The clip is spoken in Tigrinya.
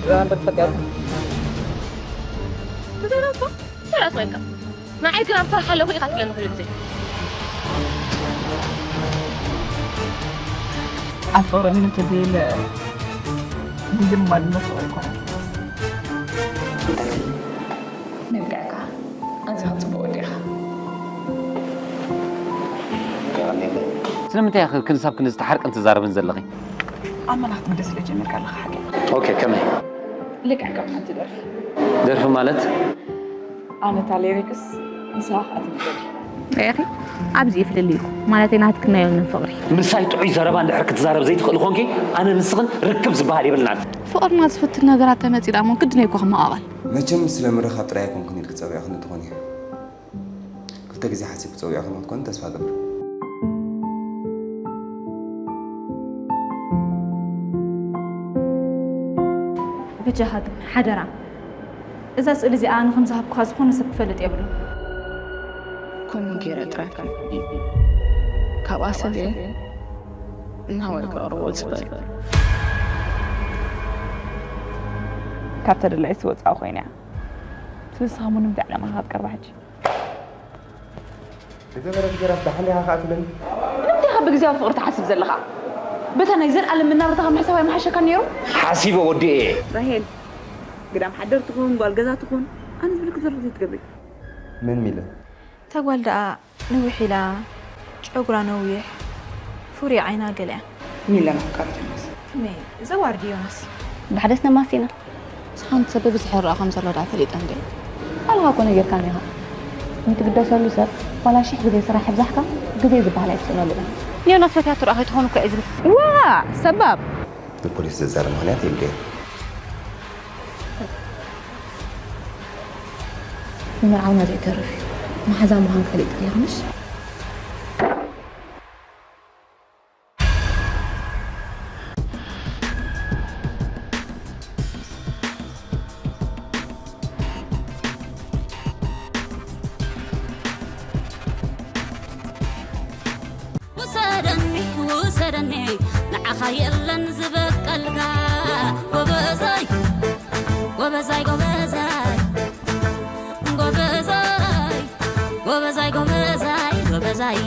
ብዛዕባ ተፈጢሩ። ብዛዕባ እኮ ተራስ ወይካ። ንዓይ ግን ኣብ ስራሕ ኣለኹ ኢኻ ትብለኒ ኩሉ ግዜ። ኣብ ፍቕሪ እምነት ዘይለ ምጅማር መፍቕሪ ኣይኮነን። ነግረካ፣ ኣዚኻ ጽቡቕ ወዲኻ። ስለምንታይ ኢኺ ክንሳብ ክንዲ ዝተሓርቅን ትዛረብን ዘለኺ? ኣብ መን ክትግደ ስለ ጀመርካ ኣለኻ ሓቂ። ኦኬ፣ ከመይ? ልክዕ ከም ሓንቲ ደርፊ። ደርፊ ማለት? ኣነ እታ ሊሪክስ፣ ንስኻ ከኣ ትብል። ሪኢኺ? ኣብዚ እዩ ፍልልዩ። ማለተይ ናትክን ናይ ወንን ፍቕሪ። ምሳይ ጥዑይ ዘረባ እንድሕር ክትዛረብ ዘይትኽእሊ ኮንኪ፣ ኣነ ንስኽን ርክብ ዝበሃል የብልናን። ፍቕርና ዝፍትን ነገራት ተመጺኡ ደኣ እሞ ግድን እዩ እኮ ክመቓቐል። መቸም ስለ ምርኻብ ጥራይ ኣይኮንክን ኢልኪ ጸዊዕክኒ ትኾኒ። ክልተ ግዜ ሓሲብኪ ጸዊዕክኒ ክትኮኒ ተስፋ እገብር። በጃኻ ግን ሓደራ፣ እዛ ስእሊ እዚኣ ኣነ ከም ዝሃብኩኻ ዝኾነ ሰብ ክፈልጥ የብሉን። ከምኡ ገይረ ጥራይ ከም ካብኣ ሰሊኤ እናወልቀ ቅርቦ ዝበል። ካብ ተደላይስ ወጻኢ ኮይነ እያ። ስለዚ ንስኻ እሞ ንምንታይ ዕላማኻ ክትቀርባ ሕጂ? ዝገበረት ገይራስ ደሓን ዲኻ ከኣ ትብለኒ? ንምንታይ ኢኻ ብግዝያዊ ፍቕሪ ትሓስብ ዘለኻ? በታ ናይ ዘልኣለም መናብርትኻ ምሕሳብ ኣይምሓሸካን ነይሩ? ሓሲበ ወዲኤ። ራሄል፣ ግዳም ሓደር ትኹን፣ ጓል ገዛ ትኹን፣ ኣነ ዝብልኪ ዘሎ ዘይትገብሪ። መን ሚለ? እታ ጓል ደኣ ንውሕ ኢላ፣ ጨጉራ ነዊሕ፣ ፍሩይ ዓይና ገለ እያ። ሚለ መፍቀሪት ዮናስ። ከመይ፣ እዛ ዋርዲ ዮናስ። ብሓደስ ነማሲና። ንስኻ ንትሰብ ብብዝሒ ይረኣ ከም ዘሎ ደኣ ፈሊጠ እንድየ። ባዕልኻ እኮ ነጊርካኒ ኢኻ። ንትግደሰሉ ሰብ ዋላ ሽሕ ግዜ ስራሕ ይብዛሕካ፣ ግዜ ዝበሃል ኣይትስእነሉ ኢኻ። ንዮናስ ፈትያቶ ደኣ ከይትኾኑ እኮ እየ ዝብል። ዋ! ሰባብ! ንፖሊስ ዘዛርብ ምኽንያት የብለይን። ንመርዓውና ዘይተርፍ እዩ። መሓዛ ምዃንኪ ፈሊጠ ኣለኹ ምሽ? ውሰደኒ ውሰደኒ ንዓኻ የለን ዝበቀልካ ጎበዛይ ጎበዛይ ጎበዛይ ጎበዛይ ጎበዛይ ጎበዛይ ጎበዛይ